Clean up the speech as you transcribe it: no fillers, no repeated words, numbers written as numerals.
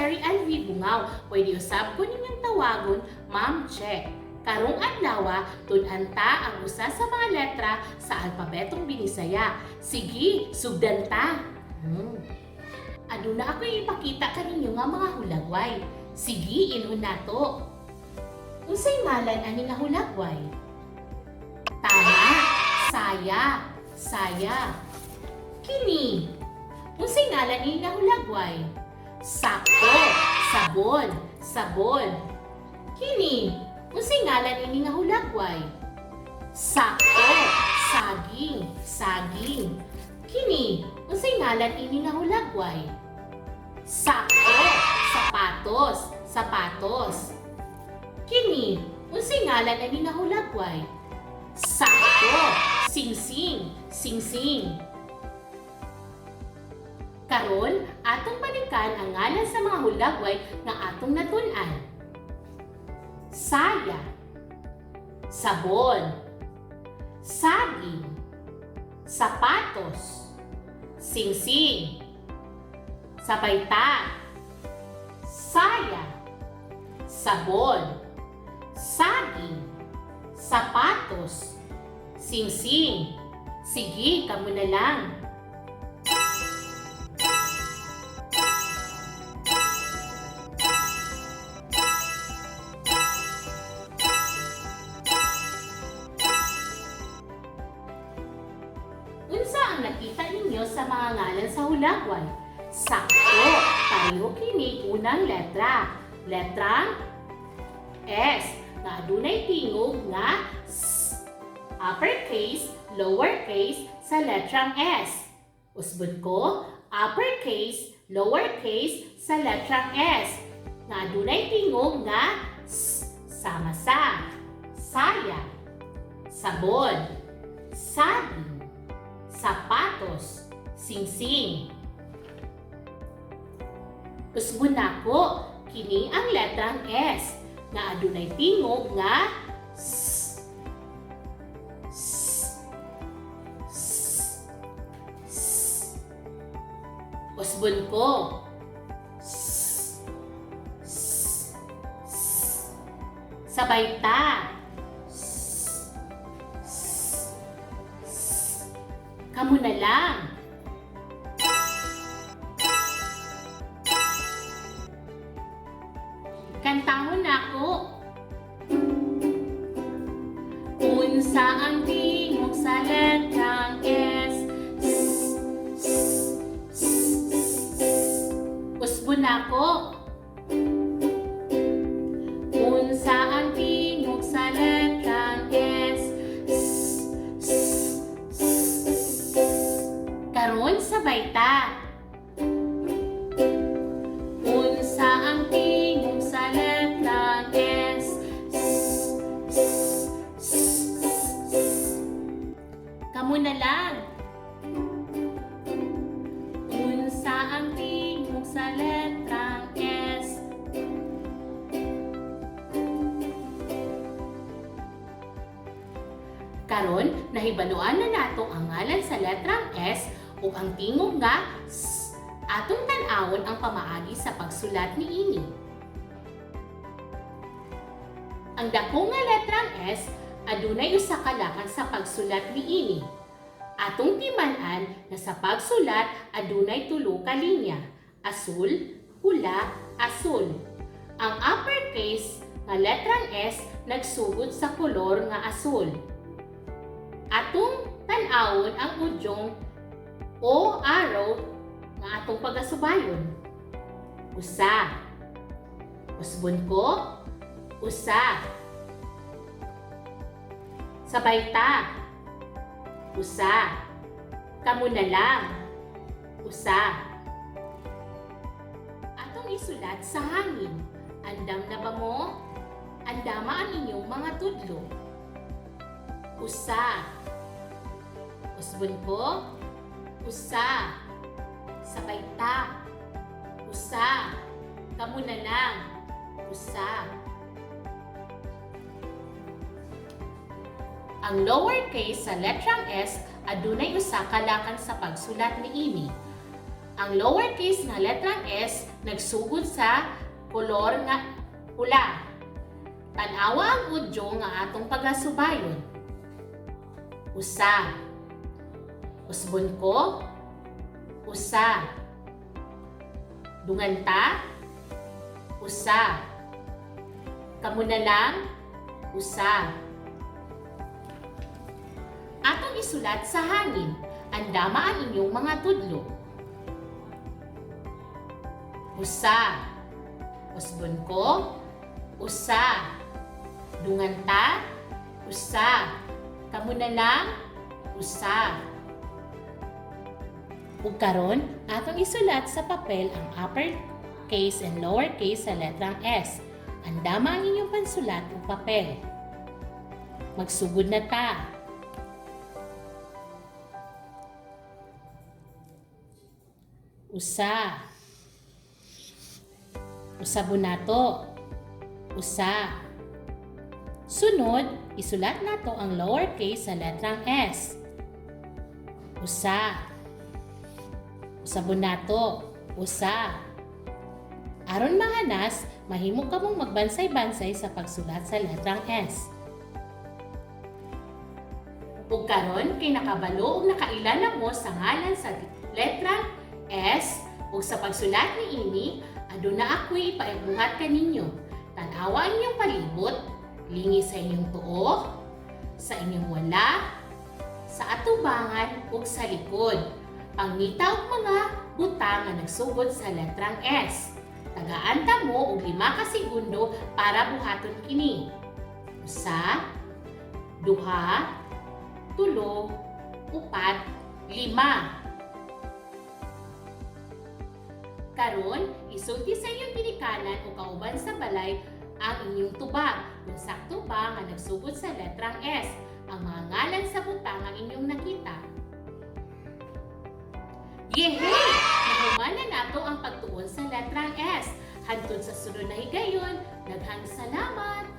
Cherry Ann V. Bungao. Pwede usab ko ninyong tawagon, Ma'am Che. Karong adlaw, tun-an ta ang usa sa mga letra sa alpabetong Binisaya. Sige, sugdan ta. Aduna ako ipakita kaninyo nga mga hulagway. Sige, ilhon nato. Unsay ngalan ani nga hulagway? Tama, saya, saya. Kini, unsay ngalan ini nga hulagway? Sakto, sabon, sabon. Kini, unsay ngalan ini nga hulagway? Sakto, saging, saging. Kini, unsay ngalan ini nga hulagway? Sakto, sapatos, sapatos. Kini, unsay ngalan ani nga hulagway? Sakto, singsing, singsing. Karon, atong balikan ang ngalan sa mga hulagway nga atong natun-an. Saya, sabon, saging, sapatos, singsing, sabay ta, saya, sabon, saging, sapatos, singsing. Sige, kamo na lang. Unsa ang nakita ninyo sa mga ngalan sa hulagway? Sakto, pareho kini unang letra. Letrang S nga adunay tingog nga S. Uppercase, lowercase sa letrang S. Usbon ko, uppercase, lowercase sa letrang S. Nga adunay tingog nga S. Sama sa saya, sabon, saging, sapatos, singsing. Usbon nako, kini ang letrang S nga adunay tingog nga S. S. S. S. Usbon ko. S. S. S. Sabay ta. S. S. S. Kamo na lang. Kantahon nako. Unsa ang tingog sa letrang S? S, S, S, S. Usbon nako. Unsa ang tingog sa letrang S? S, S, S, S. Karon sabay ta. Unsa ang tingog sa letrang S? S, S, S, S. Kamo na lang. Unsa ang tingog sa letrang S? Karon, nahibaluan na nato ang ngalan sa letrang S ug ang tingog nga S. Atong tan-awon ang pamaagi sa pagsulat niini. Ang dako nga letrang S adunay usa ka lakan sa pagsulat niini. Atong timan-an nga sa pagsulat adunay tulo ka linya: asul, pula, asul. Ang uppercase nga letrang S nagsugod sa kolor nga asul. Atong tan-awon ang udyong o arrow nga atong pagasubayon. Usa. Usbon ko. Usa. Sabay ta. Usa. Kamo na lang. Usa. Atong isulat sa hangin. Andam na ba mo? Andama ang inyong mga tudlo. Usa. Usbon ko. Usa. Sabay ta. Usa. Kamo na lang. Usa. Ang lowercase sa letrang S adunay usa ka lakan sa pagsulat niini. Ang lowercase nga letrang S Nagsugod sa kolor nga pula. Tan-awa ang audio nga atong pagasubayon. Usa. Usbon ko. Usa. Dungan ta. Usa. Kamo na lang. Usa. Atong isulat sa hangin. Andama ang inyong mga tudlo. Usa. Usbon ko. Usa. Dungan ta. Usa. Kamo na lang. Usa. Ug karon, atong isulat sa papel ang upper case and lower case sa letrang S. Andama ang inyong pansulat ug papel. Magsugod na ta. Usa. Usabon nato. Usa. Sunod, isulat nato ang lowercase sa letrang S. Usa. Usabon nato. Usa. Aron mahanas, mahimo ka mong magbansay-bansay sa pagsulat sa letrang S. Ug karon kay nakabalo ug nakaila na mo sa ngalan sa letrang S ug sa pagsulat niini, aduna ako'y ipaibuhat kaninyo. Tan-awa ang inyong palibot, lingi sa inyong tuo, sa inyong wala, sa atubangan ug sa likod. Pangita og mga butang nga nagsugod sa letrang S. Tagaan ta mo og 5 ka segundo para buhaton kini. Usa, duha, tulo, upat, lima. Karon, isulti sa inyong ginikanan o kauban sa balay ang inyong tubag kung sakto ba nga nagsugod sa letrang S ang mga ngalan sa butang ang inyong nakita. Yehey! Nahuman na nato ang pagtuon sa letrang S. Hantod sa sunod na higayon, daghang salamat!